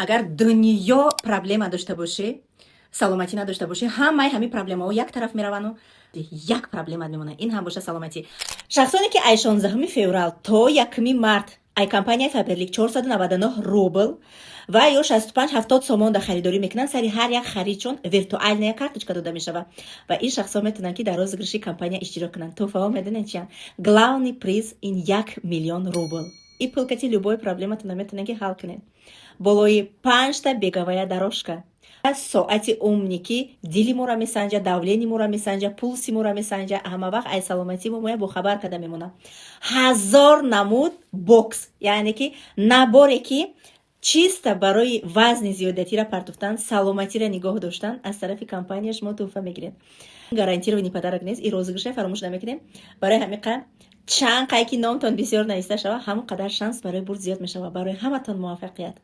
Агар дунё проблема дошта бошӣ, саломатӣ надошта бошӣ, ҳамаи ҳамин проблемаҳо як тараф меравану як проблема мемонад, ин ҳам боша саломатӣ. Шахсоне ки ай 16 феврал то 1 март ай компанияи Фаберлик 499 рубл ва ё 65-70 сомон да харидорӣ мекунанд, сари ҳар як харидшон виртуальная карточка дода мешавад ва ин шахсҳо метавонанд, ки дар розыгрыши компания иштирок кунанд. Тӯҳфаҳо медонед чиянд? Главный приз ин 1 миллион рубл. И пул кати любой проблематона метавонед, ки ҳал кунед. Болои панҷта беговая дорожка, соати умный, ки дили моро месанҷа, давление моро месанҷа, пулси моро месанҷа, ҳама вақт ай саломатии мо моя бохабар карда мемонад, 1000 намуд бокс, яъне ки наборе, ки чисто барои вазни зиёдатиро партофтан, саломатиро нигоҳ доштан, аз тарафи компания шумо тӯҳфа мегиред. Гарантированный подарок нест и розыгрыша фаромӯш намекунем. Барои ҳамиқа чанд қай ки номтон бисёр нависта шавад, ҳамон қадар шанс барои бурд зиёд мешавад. Барои ҳаматон муваффақият.